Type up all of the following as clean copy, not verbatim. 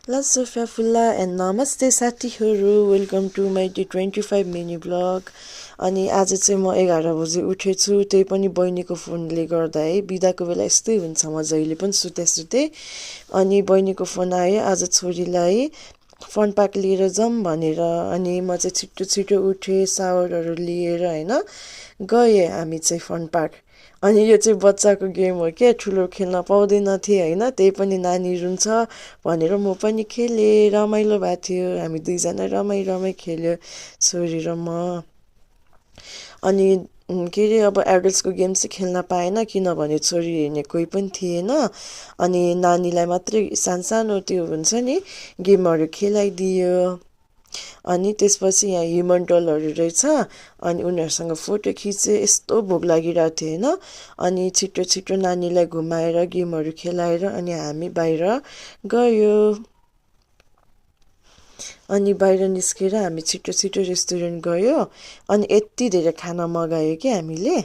La Sofia Fulla and Namaste साथीहरु welcome to my day 25 mini blog. अनि आज चाहिँ म 11 बजे उठेछु, त्यही पनि बहिनीको फोनले गर्दा है। बिदाको बेला यस्तै हुन्छ, म जहिले पनि सुते अनि बहिनीको फोन आयो आज छोरीलाई फन पार्क लिएर जाऊँ भनेर। अनि म चाहिँ छिटो छिटो उठेँ, सावरहरू लिएर हैन गए हामी चाहिँ फन पार्क। अनि यो चाहिँ बच्चाको गेम हो के, ठुलो खेल्न पाउँदैन थिए हैन, त्यही पनि नानी रुन्छ भनेर म पनि खेलेँ, रमाइलो भएको थियो। हामी दुईजना रमाइ खेल्यो, छोरी र म। अनि के अरे अब एडल्ट्सको गेम चाहिँ खेल्न पाएन, किनभने छोरी हेर्ने कोही पनि थिएन। अनि नानीलाई मात्रै सानो त्यो हुन्छ नि गेमहरू खेलाइदियो। अनि त्यसपछि यहाँ ह्युमन डलहरू रहेछ, अनि उनीहरूसँग फोटो खिचेँ। यस्तो भोक लागिरहेको थियो होइन। अनि छिटो छिटो नानीलाई घुमाएर गेमहरू खेलाएर अनि हामी बाहिर गयो। अनि बाहिर निस्केर हामी छिटो छिटो रेस्टुरेन्ट गयो। अनि यति धेरै खाना मगायो कि हामीले,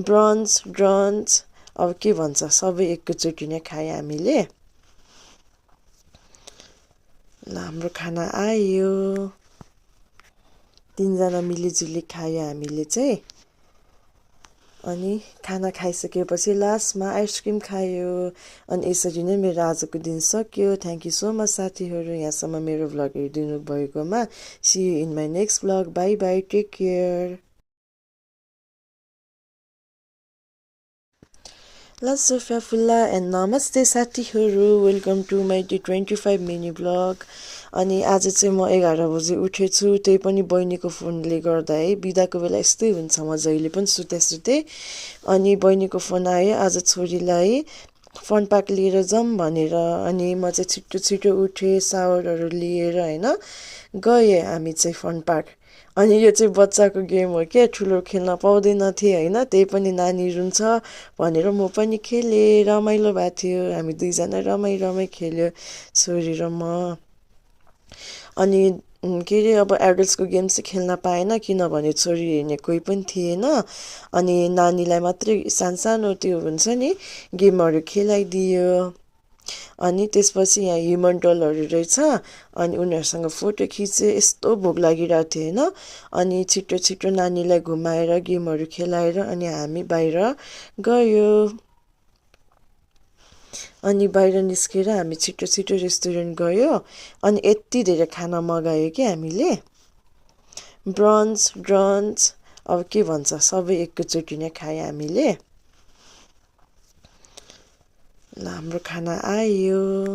ब्रन्च ड्रन्च अब के भन्छ सबै एकैचोटि नै खायो हामीले। ल हाम्रो खाना आयो, 3 जना मिलिजुली खायो हामीले चाहिँ। अनि खाना खाइसकेपछि लास्टमा आइसक्रिम खायो। अनि यसरी नै मेरो आजको दिन सक्यो। थ्याङ्क यू सो मच साथीहरू, यहाँसम्म मेरो भ्लग हेरिदिनु भएकोमा। See you in my next vlog. Bye bye, take care. La Sofia Fulla and Namaste साथीहरु welcome to my day 25 mini blog. अनि आज चाहिँ म 11 बजे उठेछु, त्यही पनि बहिनीको फोनले गर्दा है। बिदाको बेला यस्तै हुन्छ, म जहिले पनि सुते। अनि बहिनीको फोन आयो आज छोरीलाई फन पार्क लिएर जाऊँ भनेर। अनि म चाहिँ छिटो छिटो उठेँ, सावरहरू लिएर हैन गए हामी चाहिँ फन पार्क। अनि यो चाहिँ बच्चाको गेम हो के, ठुलो खेल्न पाउँदैन थिए हैन, त्यही पनि नानी रुन्छ भनेर म पनि खेलेँ, रमाइलो भएको थियो। हामी दुईजना रमाइ खेल्यो, छोरी र म। अनि के अरे अब एडल्ट्सको गेम चाहिँ खेल्न पाएन, किनभने छोरी हेर्ने कोही पनि थिएन। अनि नानीलाई मात्रै सानो त्यो हुन्छ नि गेमहरू खेलाइदियो। अनि त्यसपछि यहाँ ह्युमन डलहरू रहेछ, अनि उनीहरूसँग फोटो खिचेँ। यस्तो भोक लागिरहेको थियो होइन। अनि छिटो छिटो नानीलाई घुमाएर गेमहरू खेलाएर अनि हामी बाहिर गयो। अनि बाहिर निस्केर हामी छिटो छिटो रेस्टुरेन्ट गयो। अनि यति धेरै खाना मगायो कि हामीले, ब्रन्च ड्रन्च अब के भन्छ सबै एकैचोटि नै खायो हामीले। ल हाम्रो खाना आयो।